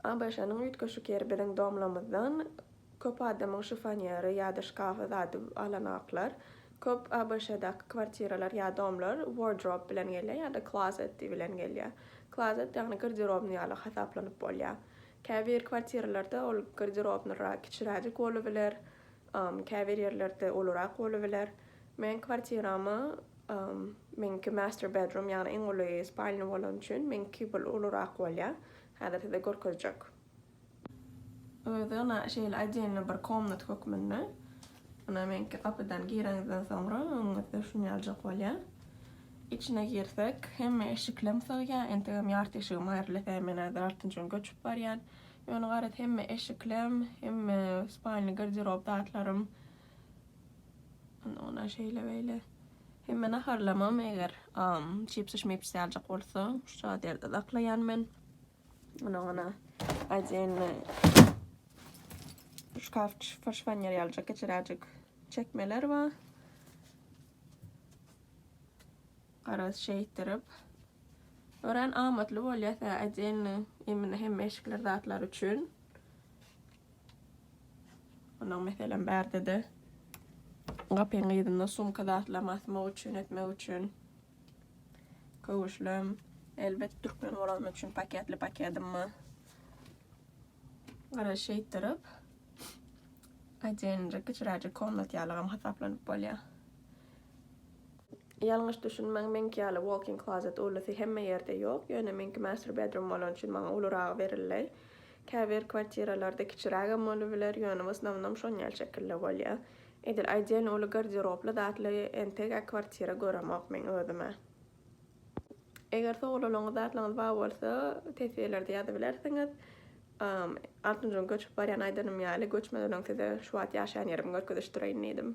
ABŞ-nyň üýtgeşik ýeri biziň domlamyzdan köp adamyň şifoneri ýa-da şkafy zady alanaklar. Köp ABŞ-daky kwartiralar ýa domlar wardrobe bilen gelýär ýa-da closet bilen gelýär. Closet ýagny garderobny ýaly hasaplanyp bolýar. Käbir kwartiralarda ol garderobnyrak kiçiräjik bolubiler, käbir ýerlerde ulurak bolubiler. Meň kwartirama meňki master bedroom ýagny iň uly spalny bolany üçin meňki bul ulurak bolýar. Häzir size görkezjek. Özi ynha şeýle oddelny bir komnat hökmünde. Ynha meňki gapydan gireňizden soňra öňüňizde şuny ýaljak bolýar. Içine girsek hemme eşiklem sygýar. Entegem ýarty eşigim aýryldy sebäbi men häzir altynjy gün göçüp barýan. Ýöne garaz hemme eşiklem, hemme spalny garderob zatlarym Ynha şeýle beýle. Hemme naharlamam eger çipsi şmipsi aljak bolsa şu ýerde saklaýan men. Ondan ynha отдельно şkaf şifonýer ýalyjak kiçiräjik çekmeler bar. Garaz şeýtdirip örän amatly bolýar size отдельно imенно hemme eşikler zatlar üçin. Onuň meselem bärde-de gapyň yzynda sumka zatlarymy asmak üçin, etmek üçin köwüşlem, elbet türkmen bolanym üçin paketli paketim bar. Gara şeýtdirip отдельно kiçiräjik komnat ýalygam hasaplanyp bolýar. Ýalňyş düşünmäň meňki ýaly walk-in closet ulusy hemme ýerde ýok, ýöne meňki master bedroom bolany üçin maňa uluragy berildi. Käbir kwartiralarda kiçirägem bolubiler, ýöne w osnownom şon ýaly şekilde bolýar. Edil otdelno uly garderobly zatly entegä kwartira göremok meň özüm-ä. Eger sowalalaryňyz zatlaryňyz bar bolsa teswirlerde ýazybilersiňiz. Altynjyň göçüp barýan aýdanym ýaly göçmeden öň size şu wagt ýaşaýan ýerimi görkezişdireýin diýdim.